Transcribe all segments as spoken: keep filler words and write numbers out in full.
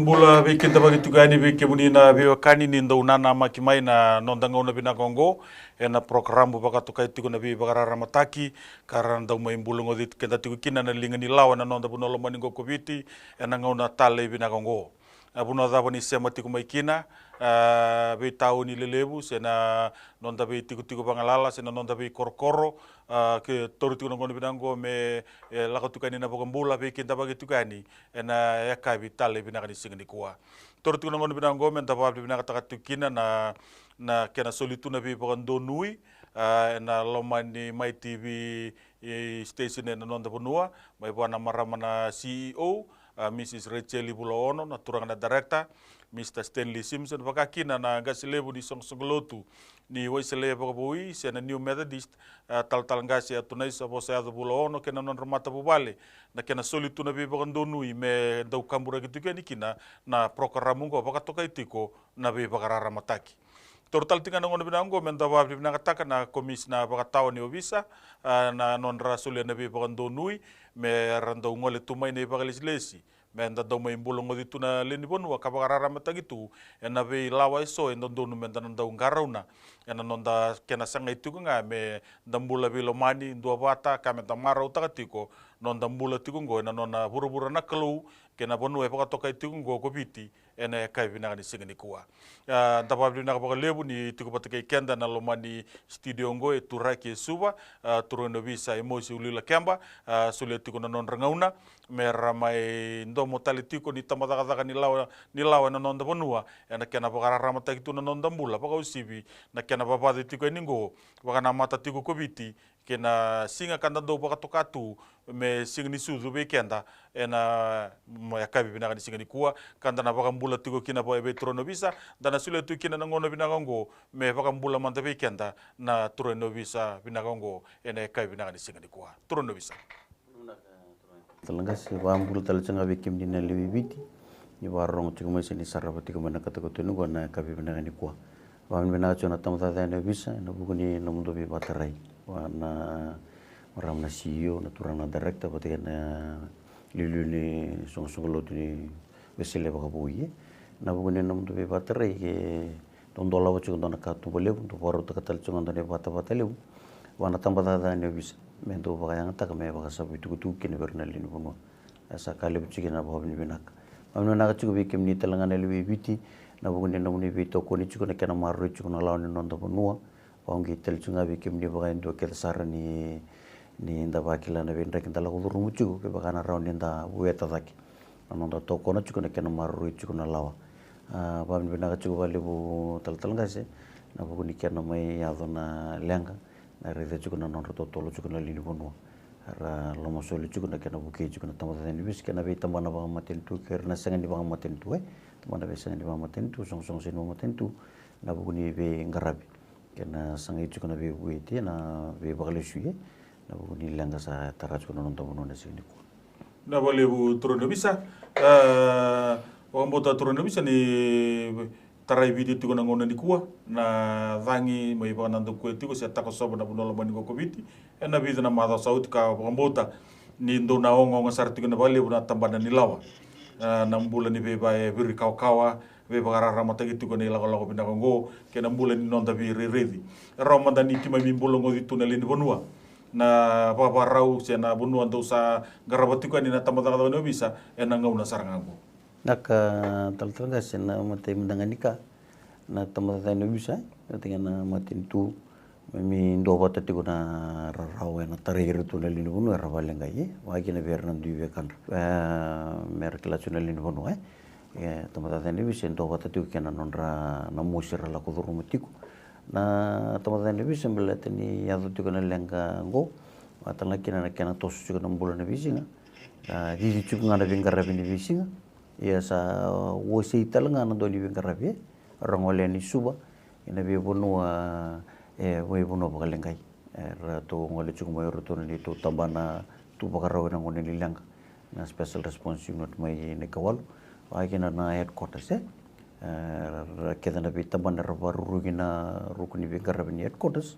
Bula veikidavaki tiko yani vei kemuni na veiwekani ni dau nanamaki mai na noda gauna vinaka oqo ena porokaramu vakatokai tiko na Veivakararamataki, ka ra dau mai bulagoci keda tiko kina na liga ni lawa ena noda vanua lomani oqo ko Viti ena gauna talei vinaka oqo. A vanua cava ni sema tiko mai kina, a veitauni lelevu se na noda veitikotiko vagalala se na noda veikorokoro, a ke tauri tiko na gauna vinaka oqo me e lako tiko yani na vakabula veikidavaki tiko yani ena yakavi talei vinaka ni siga nikua. Tauri tiko na gauna vinaka oqo me da vakavinavinakataka tiko kina na, na kena soli tu na veivakadonui, a, ena loma ni Mai TV, e, station ena noda vanua, mai vua na marama na CEO, a, Mrs Rachel Vulaono, na turaga na director, Mr Stanley Simpson, vaka kina na qase levu ni soqosoqo lotu ni Wesele Vakavoui se na New Methodist, a, talatala qase Atunaisa Vosayaco Vulaono kei na nodra matavuvale, na kena soli tu na veivakadonui me dau kaburaki tiko yani kina na porokaramu oqo vakatokai tiko na Veivakararamataki. Tauri tale tiko ga na gauna vinaka oqo me da vakavinavinakataka na komisina vakatawa ni ovisa, a, na nodra solia na veivakadonui me ra dau gole tu mai na ivakalesilesi me da dau mai bulagoci tu na lewe ni vanua ka vakararamataki tu ena veilawa eso e dodonu me da na dau qarauna ena noda kena sagai tiko ga me da bula veilomani duavata ka me da marautaka tiko noda bula tiko oqo ena nona vuravura na Kalou kei na vanua e vakatokai tiko oqo ko Viti ena yakavi vinaka ni siga nikua. A, da vakavinavinaka vakalevu ni tiko vata kei keda na loma ni studio oqo e Turaki e Suva, a, turaga ni ovisa Emosi Ulilakeba, a, solia tiko na nodra gauna me ra mai domo tale tiko ni tabacakacaka ni lawa, ni lawa ena noda vanua ena kena vakararamataki tu na noda bula, vakauasivi na kena vavaca tiko yani oqo, vakanamata tiko ko Viti kei na siga ka da dau vakatoka tu me siga ni sucu vei keda ena, mm, yakavi vinaka ni siga nikua, ka da na vakabula tiko kina vei, vei turaga ni ovisa, da na solia tu kina na gauna vinaka oqo me vakabula mada vei keda na turaga ni ovisa vinaka oqo ena yakavi vinaka ni siga nikua. Turaga ni ovisa. Talatala qase, vakabula tale tiko ga vei kemuni na lewe i Viti ni vakarorogo tiko mai se ni sarava tiko mai na katokatoni oqo ena yakavi vinaka nikua. Vakavinavinaka tiko na tabacakacaka ni ovisa ena vuku ni nomudou veivakatarai vua na marama na CEO, na turaga na director vata kei na iliuliu ni soqosoqo lotu ni Wesele Vakavoui, e, ena vuku ni nomudou veivakatarai ke dou dolava tiko dua na katuba levu, dou vakarautaka tale tiko ga dua na ivatavata levu vua na tabacakacaka ni ovisa me dou vakayagataka me vakasavu itukutuku kina vei ira na lewe ni vanua. E sa ka levu tiko na vakavinavinaka. Vakavinavinaka tiko vei kemuni tale ga na lewe i Viti ena vuku ni nomuni veitokoni tiko na kena maroroi tiko na lawa ni noda vanua. Vakauqeti tale tiko ga vei kemuni vaka e dua kece sara ni, ni da vakila na veidraki da lako curuma tiko, kevaka na rawa ni da vueta cake na noda tokona tiko na kena maroroi tiko na lawa. A, vakavinavinaka tiko vakalevu talatala qase ena vuku ni kena mai yaco na leqa, na raica tiko na nodra totolo tiko na lewe ni vanua. Era lomasoli tiko na kena vukei tiko na tabacakacaka ni ovisa kei na veitabana vakamatanitu kei ira na sega ni vakamatanitu, e, tabana vei sega ni vakamatanitu, soqosoqo sega ni vakamatanitu, ena vuku ni veiqaravi kei na sagai tiko na veivueti ena veivakalesui, e, ena vuku ni leqa sa tara tiko na noda vanua ena siga nikua. Vinaka vakalevu turaga ni ovisa. E, vakabauta turaga ni ovisa ni tarai Viti tiko na gauna nikua na cagi mai vakanadakuya tiko se takosova na vanua lomani oqo ko Viti ena vica na macawa sa oti, ka vakabauta ni dou na ogaoga sara tiko na vakalevu na tabana ni lawa, e, na bula ni veiva e virikawakawa, veivakararamataki tiko na ilakolako vinaka oqo kei na bula ni noda veirairaici. E rawa mada ni keimami bulagoci tu na lewe ni vanua na vakavakarau se na vanua dou sa qarava tiko yani na tabacakacaka ni ovisa ena gauna sara ga oqo. Vinaka talatala qase, na imatai mada ga ni ka na tabacakacaka ni ovisa, e, vata kei na matanitu, me mi duavata tiko na rarawa ena tarai ira tu na lewe ni vanua era vakaleqai, e, vaka kina vei ira na dui wekadra, e, me ra kila tu na lewe ni vanua, e. E, tabacakacaka ni ovisa e duavata tiko kei na nodra na mosi era lako curuma tiko. Na tabacakacaka ni ovisa baleta ni yaco tiko na leqa oqo, vaka tale ga kina na kena toso tiko na bula na veisiga, a, cici tiko ga na veiqaravi ni veisiga. Ia sa wasei tale ga na dua ni veiqaravi, e, ra gole yani i Suva, ena veivanua, e, veivanua vakaleqai. E, ratou gole tiko mai o iratou na neitou tabana tu vakarau ena gauna ni leqa, na Special Response Unit mai na ikawalu, vaka kina na headquarters, e. E, ra kece na veitabana era vakarurugi na ruku ni veiqaravi ni headquarters,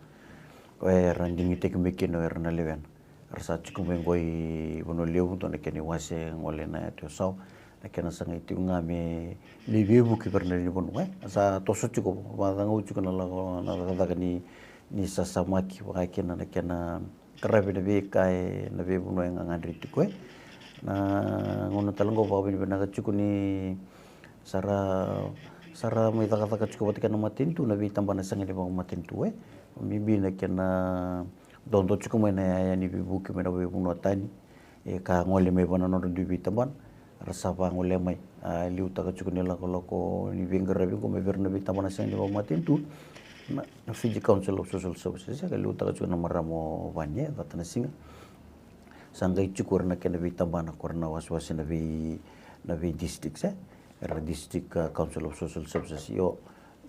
e, era digitaki mai kina o ira na lewena. Ra sa tiko mai qo i Vanua Levu, dua na kena iwase gole na yatu e Sawa, na kena sagai tiko ga me lai veivuke vei ira na lewe ni vanua, e. Sa toso tiko, vakacagau tiko na lako, na cakacaka ni, ni sasamaki, vaka kina na kena qaravi na veika ena veivanua e gagadre tiko, e. Na gauna tale qo vakavinavinaka tiko ni sa ra, sa ra mai cakacaka tiko vata kei na matanitu na veitabana sega ni vakamatanitu, e. Bibi na kena dodo tiko mai na yaya ni veivuke mai na veivanua tani, e ka gole mai vua na nodra dui veitabana. Ra sa vagolea mai, a liutaka tiko ni lakolako ni veiqaravi qo mai vei ira na veitabana sega ni vakamatanitu, na, na Fiji Council of Social Services, e ka liutaka tiko na marama o Vani, e, Catanasiga. Sa qai tiko ira na kena veitabana ko ira na wasewase na vei, na vei districts, e, era District, a, Council of Social Services. Io,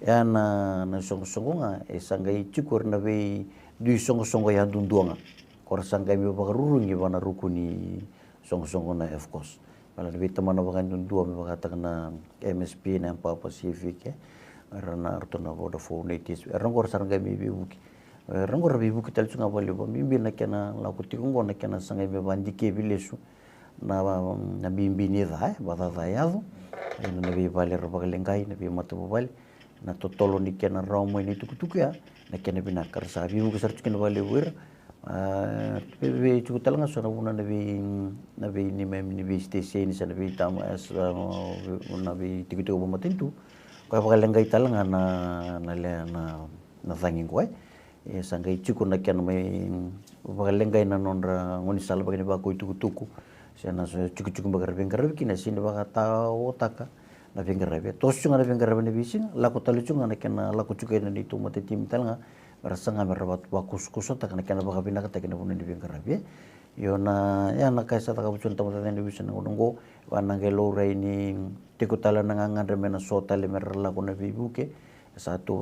ia na, na soqosoqo ga e sa qai tiko ira na vei dui soqosoqo yadudua ga ko ra sa qai mai vakarurugi vua na ruku ni soqosoqo na FCOSS. Baleta na veitabana vakayadudua me vakataka na MSP, na Empower Pacific, e, era na, ratou na Vodafone, na ATSP, era qo ra sa ra qai mai veivuke. Era qo ra veivuke tale tiko ga vakalevu, bibi na kena lako tiko qo na kena sagai me vakadikevi lesu na, na bibi ni ca, e, vakacaca e yaco. Ena, na veivale era vakaleqai, na veimatavuvale, na totolo ni kena rawa mai na itukutuku ya, na kena vinaka ra sa veivuke sara tiko kina vakalevu ira. A, vei, vei tiko tale ga so na vuna na vei, na vei ni mem-, ni vei station se na vei tama, e, sa, na vei tikotiko vakamatanitu. Ko e vakaleqai tale ga na, na le, na, na cagi qo, e. E sa qai tiko na kena mai vakaleqai na nodra gaunisala vaka ni vakau itukutuku se na so tikotiko beka era veiqaravi kina, e sega ni vakataotaka na veiqaravi. E toso tiko ga na veiqaravi ena veisiga, lako tale tiko ga na kena lako tiko ena neitou matatimi tale ga me ra saga me ra va-, vakusakusataka na kena vakavinakataki na vanua ni veiqaravi, e. Io na, ia na ka e sa cakava tiko na tabacakacaka ni ovisa ena gauna oqo, vaka na qai laurai ni tiko tale na gagadre me na so tale me ra lako na veivuke. E sa tu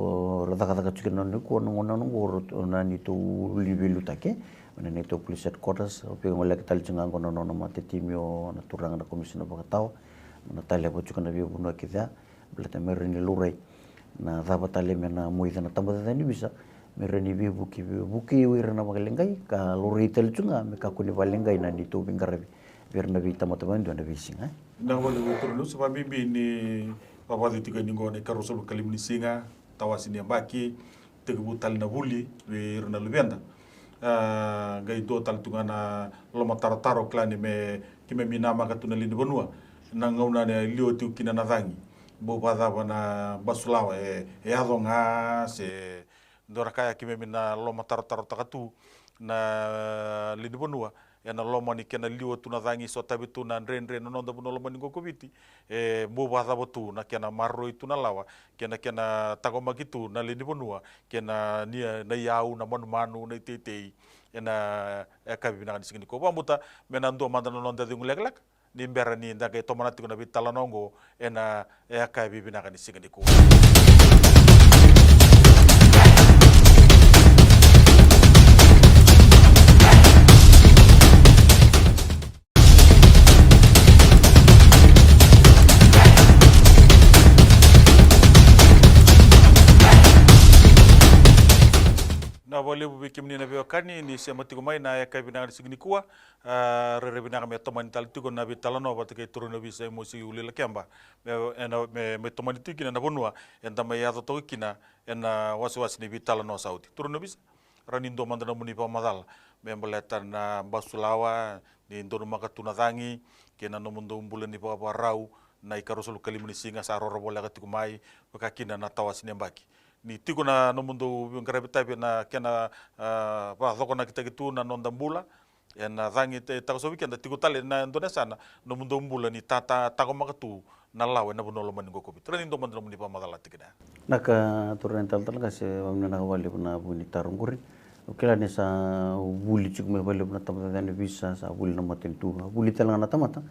ra cakacaka tiko kina nikua na gauna oqo, na neitou veiliutaki, na neitou police headquarters, o vei gole tale tiko ga qo na nona matatimi o na turaga na komisina vakatawa, na taleva tiko na veivanua kece ya, baleta me ra ni laurai na cava tale me na moica na tabacakacaka ni ovisa me ra ni veivuke, veivuke o ira na vakaleqai, ka laurai tale tiko ga me kakua ni vakaleqai na neitou veiqaravi vei ira na veitamata vakadua ena veisiga, e. Na vale vei turaga ni ovisa, vakabibi ni vavacu tiko yani qo na ikaruasagavulu ka lima ni siga, tawase ni yabaki, tekivu tale na vuli vei ira na luveda. A, qai dua tale tu ga na lomatarotaro, kila ni me keimami namaka tu na lewe ni vanua na gauna e liwa tiko kina na cagi, bau vakacava na basulawa, e, e yaco ga se dua na ka ya keimami na lomatarotarotaka tu na lewe ni vanua, ena loma ni kena liwa tu na cagi, sotavi tu na dredre na noda vanua lomani qo ko Viti, e bau vakacava tu na kena maroroi tu na lawa kei na kena taqomaki tu na lewe ni vanua kei na, ni, na iyau, na manumanu, na iteitei, ena yakavi vinaka ni siga nikua. Vakabauta me na dua mada na noda cegu lekaleka ni bera ni da qai tomana tiko na veitalanoa oqo ena yakavi vinaka ni siga nikua. Na vakalevu vei kemuni na veiwekani ni sema tiko mai na yakavi vinaka ni siga nikua. A, rairai vinaka me tomani tale tiko na veitalanoa vata kei turaga ni ovisa Emosi Ulilakeba. Me, ena, me, me tomani tiko kina na vanua eda mai yaco toka kina ena wasewase ni veitalanoa sa oti. Turaga ni ovisa, rawa ni dua mada nomuni vakamacala me baleta na basulawa, ni donumaka tu na cagi, kei na nomudou bula ni vakavakarau na ikaruasagavulu ka lima ni siga sa roro voleka tiko mai, vaka kina na tawase ni yabaki. Ni tiko na nomudou veiqaravi tavi na kena, a, vakacokonakitaki tu na noda bula ena cagi e takosovi keda, tiko tale na dua na yasana nomudou bula ni tata, taqomaka tu na lawa ena vanua lomani qo ko Viti. Rawa ni dua mada nomuni vakamacala tiko kina. Vinaka turaga na italatala qase, vakavinavinaka vakalevu ena vuku ni taro oqori. Au kila ni sa vuli tiko mai vakalevu na tabacakacaka ni ovisa, sa vuli na matanitu, a vuli tale ga na tamata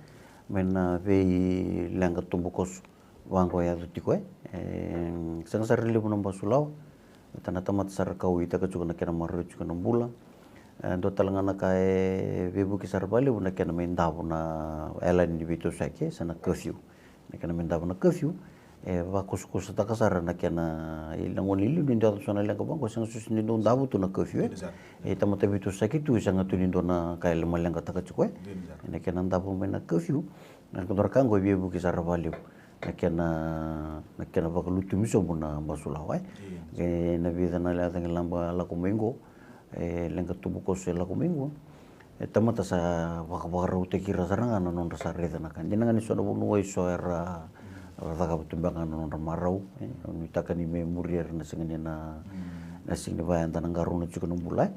mai na veileqa tubukoso vaqo e yaco tiko, e. E sega sara ni levu na basulawa, baleta na tamata sa ra kauwaitaka tiko na kena maroroi tiko na bula. E dua tale ga na ka e veivuke sara vakalevu na kena mai davo na yalani ni veitosoyaki, e, se na curfew. Na kena mai davo na curfew e vakusakusataka sara na kena, i lagona i liu ni dua yaco so na leqa vaqo, e sega soti ni dau davo tu na curfew, e. Dina sara. E tamata veitosoyaki tu, e sega tu ni dua na ka e lomaleqataka tiko, e. Dina sara. Na kena davo mai na curfew Na ka dua na ka oqo e veivuke sara vakalevu na kena, na kena vakalutumi sobu na basulawa, e. Io. E na vica na yacaqi laba lako mai oqo, e leqa tubukoso e lako mai oqo. E tamata sa vakavakarautaki ira sara ga na nodra sa raica na ka. Dina ga ni so na vanua e so era, era cakava tu beka ga na nodra marau, e. Au nuitaka ni me muria ira na siga ni na, na siga ni vaya eda na qarauna tiko na bula,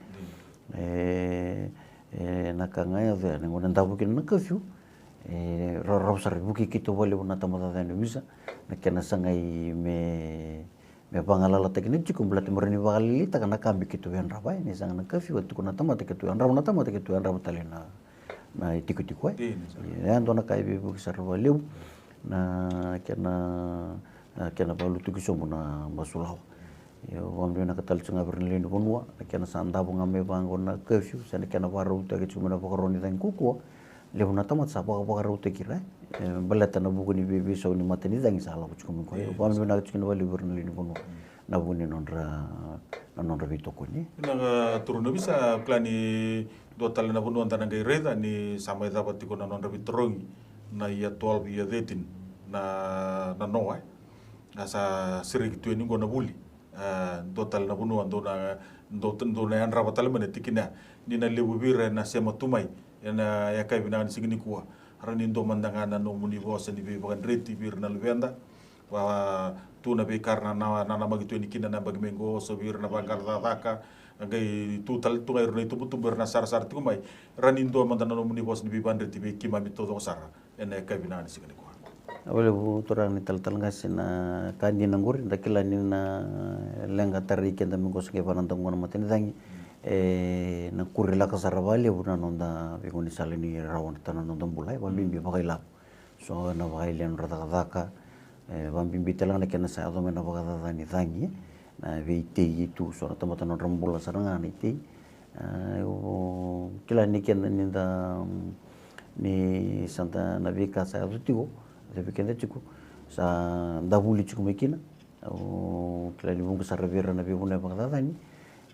e. E, e na ka ga e yaco ya, na gauna e davo kina na kafiu, e, ra-, rawa sara e vukei keitou vakalevu na tamata cakacaka ni ovisa na kena sagai me, me vagalalataki na tiko, baleta me rawa ni vakalailaitaka na ka me keitou yadrava, e, ni saga na kafiu, a tiko na tamata keitou yadrava, na tamata keitou yadrava tale na, na itikotiko, e. Dina sara. E, e dua na ka e veivuke sara vakalevu na kena, na kena vakalutaki sobu na basulawa. Io, vakavinavinaka tale tiko ga vei ira na lewe ni vanua na kena sa davo ga mai vaqo na kafiu, se na kena vakarautaki tiko mai na vakarau ni cagi kaukauwa. Levu na tamata sa vakavakarautaki ira, e, baleta na vuku ni veiveisau ni mata ni cagi sa lako tiko mai koya. Io, vakavinavinaka tiko ga vakalevu vei ira na lewe ni vanua na vuku ni nodra, na nodra veitokoni. Vinaka turaga ni ovisa, au kila ni dua tale na vanua da na qai raica ni sa mai cava tiko na nodra veitarogi na year twelve, year thirteen, na, na noa, e. A sa sereki tu yani oqo na vuli. A, dua tale na vanua dou na, dou, dou na yadrava tale mai na tikina ya. Ni na levu vei ira ena sema tu mai ena yakavi vinaka ni siga nikua. Rawa ni dua mada ga na nomuni vosa ni veivakadreti vei ira na luveda. Va, tu na veika era na, na, nanamaki tu yani kina na yabaki mai oqo, so vei ira na vaqara cakacaka. Qai tu tale tu ga ira na itubutubu era na sarasara tiko mai. Rawa ni dua mada na nomuni vosa ni veivakadreti vei keimami taucoko sara ena yakavi vinaka ni siga nikua. Vakalevu turaga na italatala qase, na ka dina oqori, da kila ni na leqa tarai keda mai oqo se qai vaka na dua na gauna mata ni cagi. E na kuri lako sara vakalevu na noda veigaunisala ni rawata na noda bula, e, vakabibi vakailavo. So na vakayalia nodra cakacaka, e, vakabibi tale ga na kena sa yaco mai na vakacaca ni cagi, na veitei tu, so na tamata nodra bula sara ga na itei. A, au kila ni keda ni da, ni sa da na veika sa yaco tiko, sa vei keda tiko, sa da vuli tiko mai kina. Au kila ni vuqa sara vei ira na veivanua e vakacacani,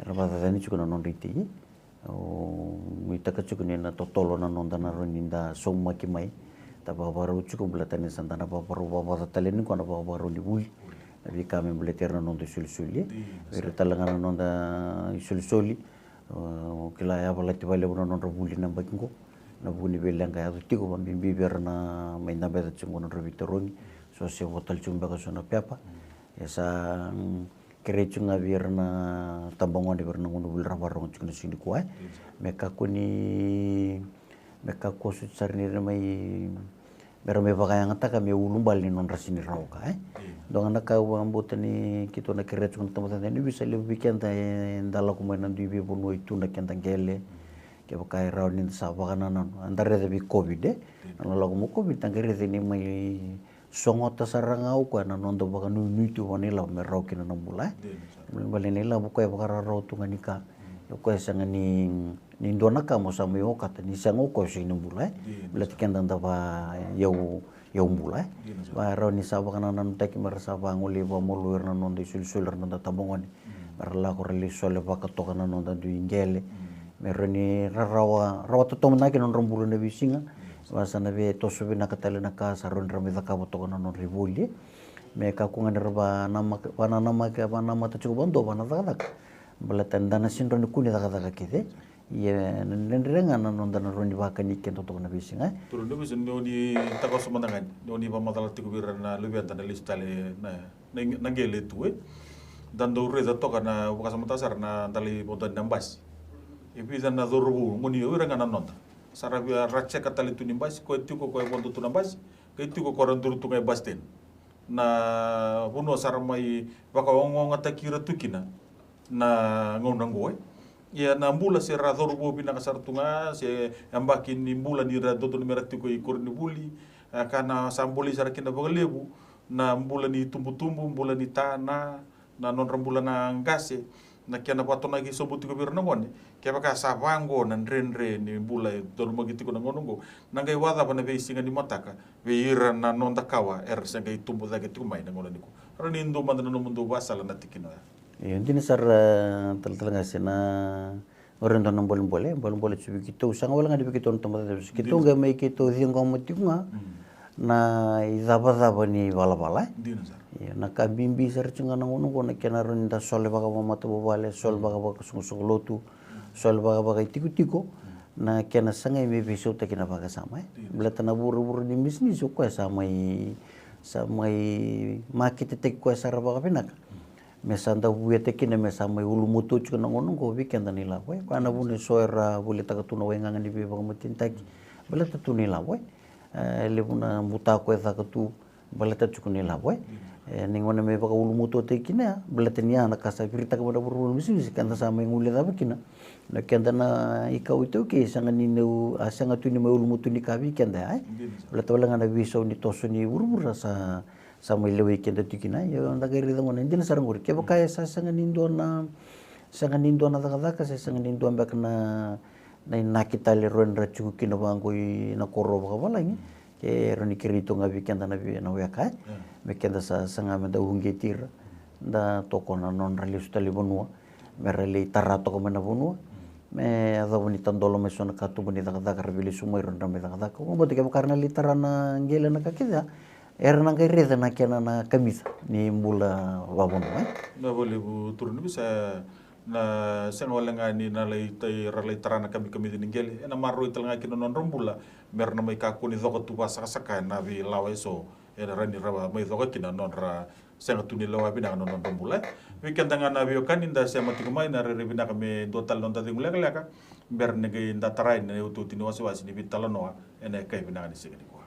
era vakacacani tiko na nodra itei. Au nuitaka tiko ni na totolo na noda na rawa ni da saumaki mai, da vakavakarau tiko, baleta ni sa da na vakavakarau vakacaca tale ni ko na vakavakarau ni vuli. Na veika me baleti ira na noda isolisoli, e. Vei ira tale ga na noda isolisoli. Au kila e yavalati vakalevu na nodra vuli na yabaki oqo. Na vuku ni veileqa e yaco tiko, vakabibi vei ira na mai dabeca tiko oqo na nodra veitarogi. So se vo tale tiko beka so na pepa. E sa, mm, kerei tiko ga vei ira na tabagone, vei ira na gonevuli ra vakarorogo tiko na siga nikua, e. Me kakua ni, me kakua soti sara ni ra mai, me ra mai vakayagataka me ulubale ni nodra sega ni rawa ka, e. Dua ga na ka au vakabauta ni keitou na kerea tiko na tamata ni ovisa, levu vei keda eda lako mai na dui veivanua e tu na keda qele. Kevaka e rawa ni da sa vakanananu, eda raica vei COVID, e. Na lako mai o COVID, da qai raica ni mai sogota sara ga o koya na noda vakanuinui tu vakailavo me rawa kina na bula, e. Baleta na ilavo o koya e vakararawa tu ga ni ka. O koya e sega ni, ni dua na ka mo sa mai okata, ni sega o koya o sega ni bula, e. Baleta keda da va iyau, iyau bula, e. Va rawa ni sa vakanananutaki me ra sa vagolei vakamalua ira na noda isolisoli, ira na noda tabagone. Me ra lako ra lai sole vaka toka na noda dui qele. Me rawa ni ra rawa, rawa totomo na kina nodra bula na veisiga. Va sa na via toso vinaka tale na ka sa rawa ni ra mai cakava toka na nodra ivoli. Me kakua ga ni ra vanamaka, vananamaka, vanamata tiko vakadua vaka na cakacaka. Baleta ni da na sega ni rawa ni kua ni cakacaka kece. Ia na dredre ga na noda na rawa ni vakani keda toka na veisiga, e. Turaga ni ovisa, ni oni takoso mada ga ni oni vakamacala tiko vei ira na luveda na lesu tale na na, na qele tu, e. Da dau raica toka na, vakasamataka sara na da lai vodo ni na basi. E vica na cauravou, gone o ira ga na noda. Sa ra via ra checka tale tu ni basi, koya tiko koya vodo tu na basi, koya tiko koya ra duri tu ga e basi teni. Na vanua sa ra mai vakaogaogataki ira tu kina na gauna oqo, e. Ia na bula se ra cauravou vinaka sara tu ga, se yabaki ni bula ni ra dodonu me ra tiko i koronivuli, e, ka na sa bolei sara kina vakalevu na bula ni tubutubu, bula ni ta, na, na nodra bula na qase, na kena vakatonaki sobu tiko vei ira na gone. Kevaka sa vaqo na dredre ni bula e donumaki tiko na gauna oqo, na qai vakacava na veisiga ni mataka vei ira na noda kawa era se qai tubu cake tiko mai na gauna nikua? Rawa ni dua mada na nomudou vakasala na tikina oya. Io, dina sara, e, talatala qase, na, o ira dua na bolebole, bolebole tu vei keitou, sega wale ga ni vei keitou na tamata, keitou qai mai keitou ciqoma tiko ga. Mm. Na icavacava ni valavala, e? Dina sara. Ia, na ka bibi sara tiko ga na gauna oqo na kena rawa ni da sole vakavakamatavuvale, sole vakavakasoqosoqo lotu, sole vakavakaitikotiko, na kena sagai me veisautaki na vakasama, e? Dina. Baleta na vuravura ni bisinisi o koya sa mai, sa mai maketetaki koya sara vakavinaka. Me sa da vueta kina me sa mai ulumatua tiko na gauna oqo vei keda na ilavo, e? Koya na vuna eso era volitaka tu na waigaga ni veivakamatenitaki. Baleta tu na ilavo, e? E levu na butako e caka tu baleta tiko na ilavo, e? E, ni gauna me vakaulumatuataki kina ya, baleta ni ya na ka sa viritaka mai na vuravura bisinisi, keda sa mai guilecava kina. Na keda na ikau iTaukei, sega ni neu, a sega tu ni mai ulumatua ni ka vei keda ya, e? Baleta wale ga na veisau ni toso ni vuravura sa sa mai lewai keda tiko kina. Ia, da qai raica gona, e dina sara qori. Kevaka e sa sega ni dua na, sega ni dua na cakacaka, se sega ni dua beka na, na inaki tale rawa ni ra tiko kina vaqo i na koro vakavalagi, ke rawa ni kerei tu ga vei keda na vei, na weka, e? Me keda sa saga me da uqeti ira, da tokona na nodra lesu tale i vanua, me ra lai tara toka mai na vanua, me yacova ni tadola mai so na katuba ni cakacaka, ra veilesu mai, ra dra mai cakacaka. Vakabauta kevaka ra na lai tara na qele, na ka kece ya, era na qai raica na kena na kamica ni bula vakavanua, e? Na vakalevu turaga ni ovisa, na sega wale ga ni na lai tai, ra lai tara na kamikamica ni qele, ena maroroi tale ga kina na nodra bula, me ra na mai kakua ni coka tu vakasakasaka ena veilawa eso, era rawa ni ra mai coka kina na nodra sega tu ni lewa vinaka na nodra bula, e. Vei keda ga na veiwekani da sema tiko mai, na rairai vinaka me dua tale na noda cegu lekaleka, bera ni qai da tarai na iotioti ni wasewase ni veitalanoa ena yakavi vinaka ni siga nikua.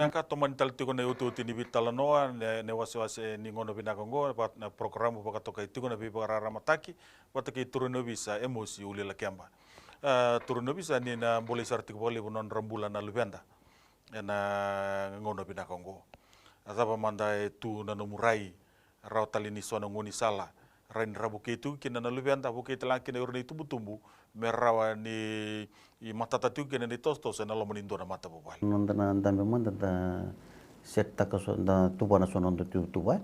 Na ka tomani tale tiko na iotioti ni veitalanoa, na, na wasewase ni gauna vinaka oqo, va-, na porokaramu vakatokai tiko na veivakararamataki vata kei turaga ni ovisa Emosi Ulilakeba. A, turaga ni ovisa, ni na bolei sara tiko vakalevu na nodra bula na luveda ena gauna vinaka oqo. A cava mada e tu na nomu rai, rawa tale ni so na gaunisala, rawa ni ra vukei tu kina na luveda, vukei tale ga kina o ira na itubutubu, me rawa ni matata tiko kina na itosotoso ena loma ni dua na matavuvale. Noda na dabe mada da set taka so, da tuvana so na noda tuvatuva,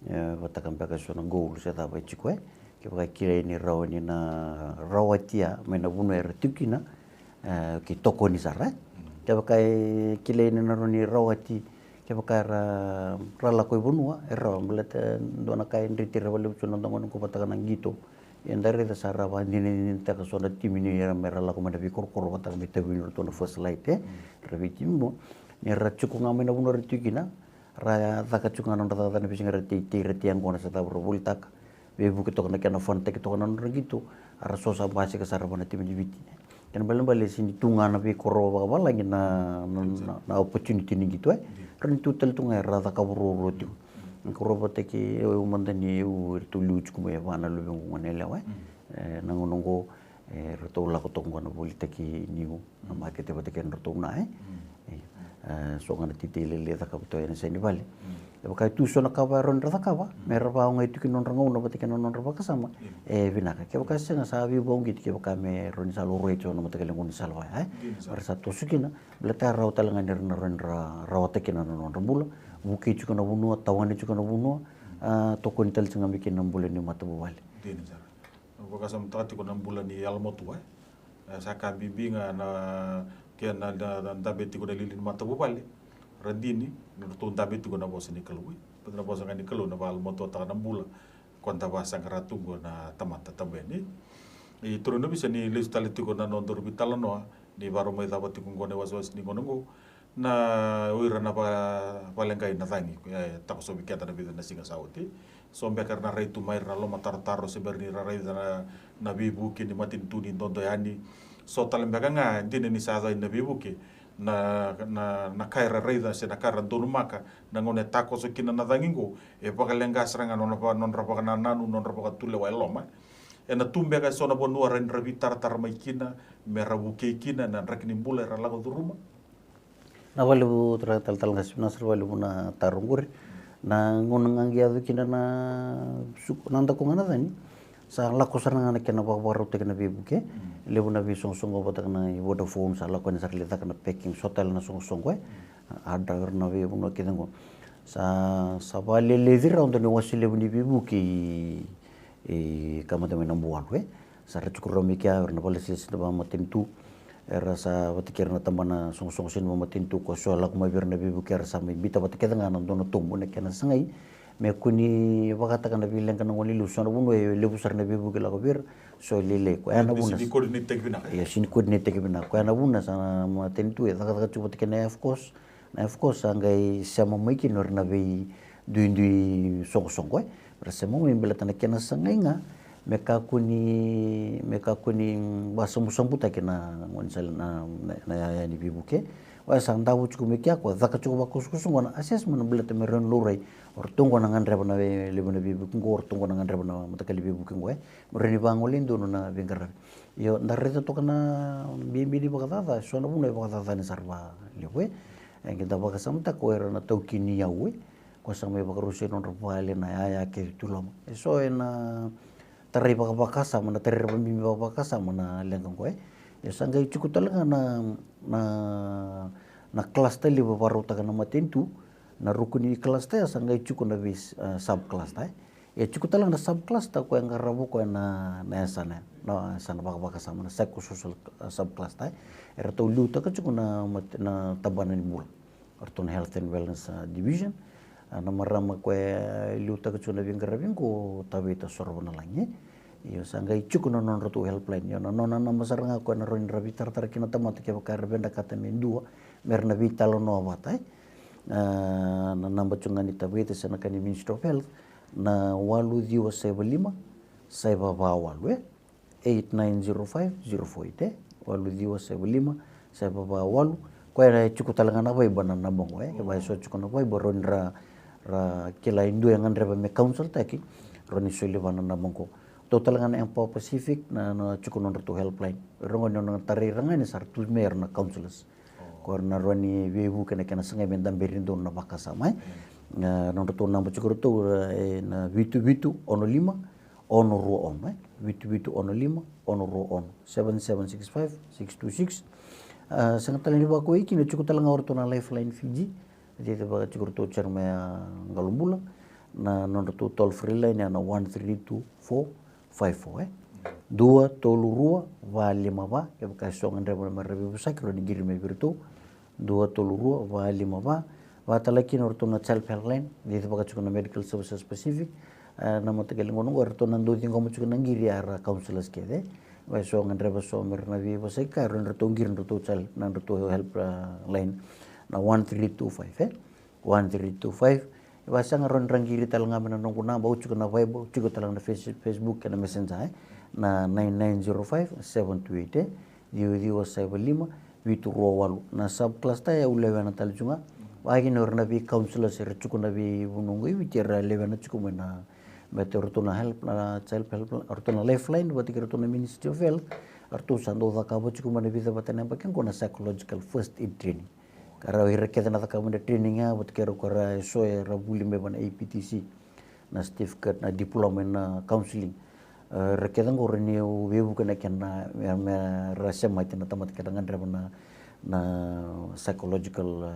e, vataka beka so na goal se cava e tiko, e. Kevaka e kilai ni rawa ni na rawati ya mai na vanua era tiko kina, e, ke tokoni sara, e. Kevaka e kilai ni na rawa ni rawati, kevaka era, ra lako i vanua, e rawa, baleta dua na ka e dreti ira vakalevu so na noda gauna qo vataka na qito. Ia da raica sa ra vakadinadinataka so na timi ni ira me ra lako mai na veikorokoro vataka me tavi ni ratou na First Light, e. Ra veitimi mo. Ni ra tiko ga mai na vanua ra tiko kina, ra caka tiko ga na nodra cakacaka na veisiga, ra teitei, ra tei yaqona se cava ra volitaka. Veivuke toka na kena fanataki toka na nodra qito, a ra so sa basika sara vua na timi ni Viti. Kena ibalebale se ni tu ga na veikoro vakavalagi na, na, na, na opportunity ni qito, e. Ra ni tu tale tu ga era cakava ruarua tiko. Ni koro vata kei au, au mada ni au, eratou liu tiko mai e va na luvequ gone yalewa, e. E, na gauna oqo, e, ratou lako toka qo na volitaki niu, na makete vata kei na nodratou na, e. E, e, so ga na teitei lailai e cakava tu ena seni vale. E vaka e tu so na ka va e rawa ni ra cakava me ra vakaogai tu kina nodra gauna vata kei na nodra vakasama. E vinaka. Kevaka sega sa veivakauqeti, kevaka me rawa ni sa laurai tiko na mataqali gaunisala vaya, e. Me ra sa toso kina, baleta e rawa tale ga ni ra na rawa ni ra rawata kina na nodra bula, vukei tiko na vanua, tawani tiko na vanua, a, tokoni tale tiko ga mai kina na bula ni matavuvale. Vakasamataka tiko na bula ni yalomatua, e. E, sa ka bibi ga na kena, na, na dabe tiko na liuliu ni matavuvale. Radini, ni ratou dabe tiko na vosa ni Kalou, e. Baleta na vosa ga ni Kalou na vakayalomatuataka na bula ko da vakasaqara tu qo na tamata tabeni. E, turaga ni ovisa, ni lesu tale tiko na nodaru veitalanoa, ni vakarau mai cava tiko qo na iwasewase ni gauna qo. Na o ira na va-, vakaleqai na cagi, e, takosovi keda na vica na siga sa oti. So beka era na rai tu mai, era na lomatarotaro se bera ni ra raica na, na veivuke ni matanitu ni dodo yani. So tale beka ga, e dina ni sa yaco yani na veivuke, na, na, na ka era raica se na ka era donumaka na gauna e takoso kina na cagi qo, e vakaleqa sara ga nona va-, nodra vakanananu, nodra vakatulewa e loma. Ena tu beka eso na vanua rawa ni ra veitaratara mai kina me ra vukei kina na draki ni bula era lako curuma. Na vakalevu turaga talatala qase, vinaka sara vakalevu na taro qori. Na gauna ga qai yaco kina na suka, na daku ga na cagi, Sa lako sara ga na kena vakavakarautaki na veivuke. Levu na veisoqosoqo vata kei na Vodafone sa lako yani sara lai caka na packing, so tale na soqosoqo e. A dau ira na veivanua kece qo. Sa, sa vakaleleci rau dau ni wase levu ni veivuke i, i ka mata mai na bualu e. Sa ra tiko rau mai kea ira na vakalesesi na vakamatanitu. Era sa vata kei ira na tabana soqosoqo se na vakamatanitu ko so lako mai vei ira na veivuke era sa mai bita vata kece ga na dua na tobu na kena sagai. Me kua ni vakataka na veileqa na gone liu so na vanua e levu sara na veivuke lako vei ira. So e lailai ko ya na vuna. Sini coordinate-taki vinaka. Ia sini coordinate-taki vinaka ko ya na vuna sa na matanitu e cakacaka tiko vata kei na F cos. Na F cos sa qai sema mai kina o ira na veiduidui soqosoqo e. Ra sema mai baleta na kena sagai ga me kakua ni, me kakua ni vakasabusabutaki na gone sala na, na, na yaya ni veivuke. Oya sa davo tiko mai kea ko caka tiko vakusakusa qo na assessment baleta me rawa ni laurai. O ratou qo na gadreva na vei, levu na veivuke qo, o ratou qo na gadreva na mataqali veivuke qo e. Me rawa ni vagolei donu na veiqaravi. Io, da raica toka na bibi ni vakacaca, so na vanua e vakacacani sara vakalevu e. E qai da vakasamataka ko ira na taukei ni yau e. Ko sa mai vakarusai nodra vale na yaya kece tu loma. E so e na tarai vakavakasama, na tarai rava bibi vakavakasama na leqa qo e. E sa qai tiko tale ga na, na, na cluster levu vakarautaka na matanitu, na ruku ni cluster e sa qai tiko na vei, e, sub cluster e. E tiko tale ga na sub cluster ko e qarava ko e na, na yasana, na yasana vakavakasama na psychosocial, e, sub cluster e. E ratou liutaka tiko na, na tabana ni bula. O ratou na Health and Wellness, a, Division. A, na marama ko e liutaka tiko na veiqaravi qo o Tavita Sorovanalagi. Io, sa qai tiko na nodratou helpline. Io, na nona naba sara ga ko e na rawa ni ra veitaratara kina na tamata kevaka era vinakata me dua, me ra na veitalanoa vata e. A, na naba tiko ga ni Tavita se na ka ni Ministry of Health, na walu ciwa saiva lima, saiva va walu e. Eight nine zero five zero four eight e. Walu ciwa saiva lima saiva va walu. Ko e tiko tale ga na Viber na naba qo e. Kevaka e so tiko na Viber, rawa ni ra, ra kila e dua e gadreva me counsel-taki, rawa ni soli vua na naba qo. Tou tale ga na Empower Pacific na, na tiko nodratou helpline. Rogo ni nona tarai ira ga ni sa ra tu mai ira na counsellors. Ko ira na rawa ni veivuke na kena sagai me daberi donu na vakasama e. Na nodratou naba tiko ratou e na vitu vitu ono lima ono rua ono e. Vitu vitu ono lima ono rua ono. Seven seven six five six two six. A, sega tale ni vakaoi kina, tiko tale ga o ratou na Lifeline Fiji. Cicivaka tiko ratou Jeremiah Qalobula. Na nodratou toll free line ya na one three two four five four e. Dua tolu rua va lima va, kevaka e so gadreva me ra veivosaki, rawa ni qiri mai vei iratou. Dua tolu rua va lima va. Vakatale kina o ratou na Child Helpline, cicivaka tiko na Medical Services Pacific. E, na mataqali gauna qo o ratou na dau ciqoma tiko na qiri era counsellors kece. Vaka e so gadreva so me ra na veivosaki ka rawa ni ratou qiri na nodratou child, na nodratou helpline na one three two five e. One three two five. Vaka sega, rawa ni ra qiri tale ga mai na noqu naba, au tiko na Viber, au tiko tale ga na Face-, Facebook kei na Messenger e. Na nine nine zero five seven two eight e. Ciwa ciwa saiva lima vitu rua walu. Na sub cluster e au lewena tale tiko ga. Vaka kina o ira na vei counsellors era tiko na veivanua qo i Viti era lewena tiko mai na, baleta o ratou na help, na Child Help, o ratou na Lifeline vata kei o ratou na Ministry of Health. O ratou sa dau cakava tiko mai na vica vata na yabaki qo na psychological first aid training. Ka ra, o ira kece na cakava na training ya vata kei ira ko ra e so era vuli mai va na A P T C, na certificate, na diploma in, a, counselling. E, ira kece qo rawa ni veivuke na kena me, me ra semati na tamata kece ra gadreva na, na psychological, a,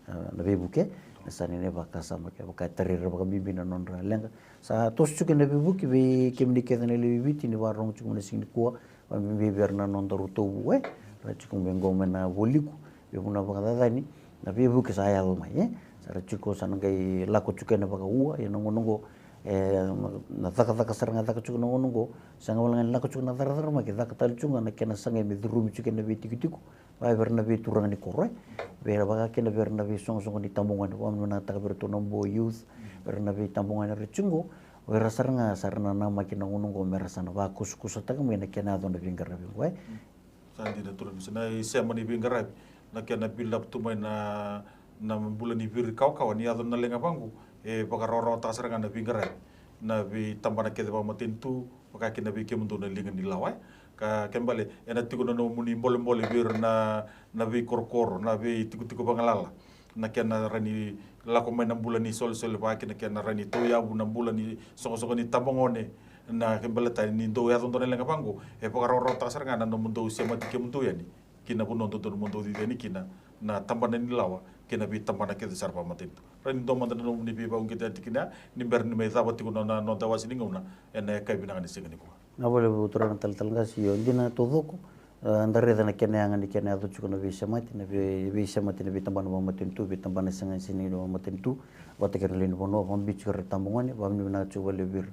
a, na veivuke. E sa ni na vakasama kevaka e tarai ira vakabibi na nodra leqa. Sa toso tiko na veivuke vei kemuni kece na lewe i Viti ni vakarorogo tiko mai na siga nikua. Vakabibi vei ira na noda rutovu e ra tiko mai qo mai na Vualiku, veivanua vakacacani, na veivuke sa yaco mai e. Sa ra tiko sa na qai lako tiko ena vakaua, ia na gauna qo e na cakacaka sara ga e caka tiko na gauna qo. Sega wale ga ni lako tiko na caracara mai, ke caka tale tiko ga na kena sagai me curumi tiko ena veitikotiko. Vaka vei ira na veituraga ni koro e, vei ira vaka kina vei ira na veisoqosoqo ni tabagone, vakavinakataka vei iratou na Bo Youth, vei ira na veitabagone era tiko qo. O ira sara ga sa ra nanamaki na gauna qo me ra sa na vakusakusataka mai na kena yaco na veiqaravi qo e. Sa dina, turaga, sa na isema ni veiqaravi, na kena build up tu mai na, na bula ni viri kawakawa ni yaco na leqa vaqo. E vakarawarawataka sara ga na veiqaravi na veitabana kece vakamatanitu, vaka kina vei kemudou na liga ni lawa e. Ka kena ibalebale ena tiko na nomuni bolebole vei ira na, na veikorokoro, na veitikotiko vagalala, na kena rawa ni lako mai na bula ni solesolevaki, na kena rawa ni tauyavu na bula ni soqosoqo ni tabagone. Na ke baleta ni dou yaco dua na leqa vaqo, e vakarawarawataka sara ga na nomudou semati kemudou yani ki na vanua dodonu mo dou cici yani kina, na tabana ni lawa kei na veitabana kece sara vakamatanitu. Rai ni dua mada na nomuni veivakauqeti yani tikina ya ni bera ni mai cava tiko na, na noda wase ni gauna ena yakavi vinaka ni siga nikua. Na vale vutura na talatala qasi, io dina taucoko. E, da raica na kena yaga ni kena yaco tiko na veisemati, na vei, veisemati na veitabana vakamatanitu, veitabana sega ni vakamatanitu, vata kei na lewe ni vanua, vakabibi tiko ira na tabagone, vakavinavinaka tiko vakalevu vei ira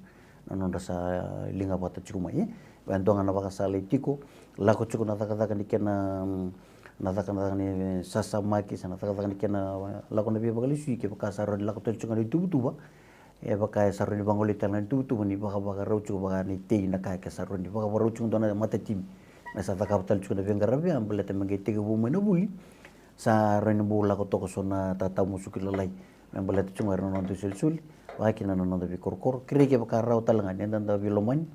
na nodra sa liga vata tiko mai. E, e dua ga na vakasala e tiko, lako tiko na cakacaka ni kena, mm, na cakacaka ni sasamaki, se na cakacaka ni kena, e, lako na veivakalesui, kevaka sa rawa ni lako tale tiko ga na ituvatuva, e vaka e sa rawa ni vagolei tale ga na ituvatuva ni vakavakarau tiko vaka na itei na ka ke sa rawa ni vakavakarau tiko dua na matatimi. Me sa cakava tale tiko na veiqaravi ya, baleta me qai tekivu mai na vuli, sa rawa ni bau lako toka so na tatamusuki lalai me baleta tiko ga ira na noda isolisoli, vaka kina na noda veikorokoro. Kerei kevaka rawa tale ga ni da, da veilomani,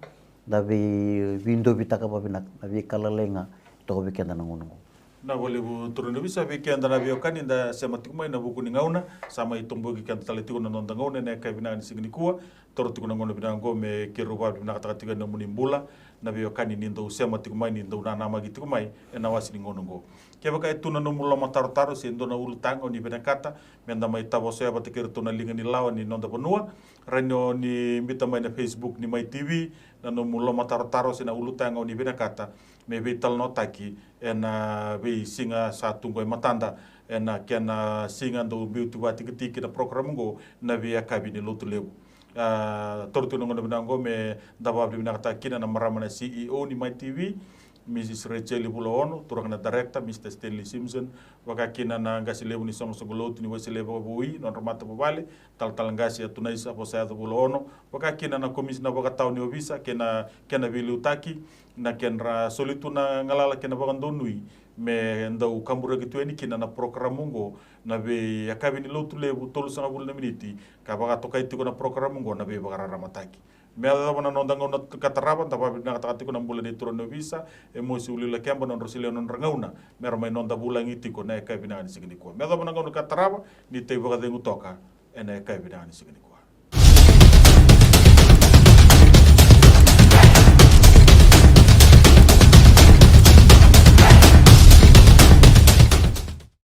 da vei, veidovitaka vakavinaka na veika lalai ga toka vei keda na gauna oqo. Vinaka vakalevu turaga ni ovisa. Vei keda na veiwekani da sema tiko mai ena vuku ni gauna, sa mai toboki keda tale tiko na noda gauna ena yakavi vinaka ni siga nikua. Toro tiko na gauna vinaka oqo me keirau vakavinavinakataka tiko na nomuni bula, na veiwekani, ni dou sema tiko mai, ni dou nanamaki tiko mai ena wase ni gauna oqo. Kevaka e tu na nomu lomatarotaro se dua na ulutaga o ni vinakata me da mai tavosoya vata kei iratou na liga ni lawa ni noda vanua, rawa ni o ni biuta mai na Facebook ni Mai T V na nomu lomatarotaro se na ulutaga o ni vinakata me veitalanoataki ena veisiga sa tu qo e matada, ena kena siga dau biuti vakatikitiki na program oqo, na veiyakavi ni Lotulevu. A, toro tiko na gauna vinaka oqo me da vakavinavinakataka kina na marama na C E O ni Mai T V, Mrs Rachel Vulaono, turaga na director, Mr Stanley Simpson, vaka kina na qase levu ni soqosoqo lotu ni Wesele vakavoui, nodra matavuvale, talatala qase Atunaisa Vosayaco Vulaono, vaka kina na komisina vakatawa ni ovisa kei na kena veiliutaki, na kedra soli tu na galala kei na vakadonui me dau kaburaki tu yani kina na program oqo, na veiyakavi ni Lotulevu, tolusagavulu na miniti, ka vakatokai tiko na program oqo na Veivakararamataki. Me yacova na noda gauna ka tarava, da vakavinavinakataka tiko na bula nei turaga ni ovisa, e Mosi Uluilakeba, na nodra solia na nodra gauna me ra mai noda vulagi tiko na yakavi vinaka ni siga nikua. Me yacova na gauna ka tarava, ni tei vakacegu toka ena yakavi vinaka ni siga nikua.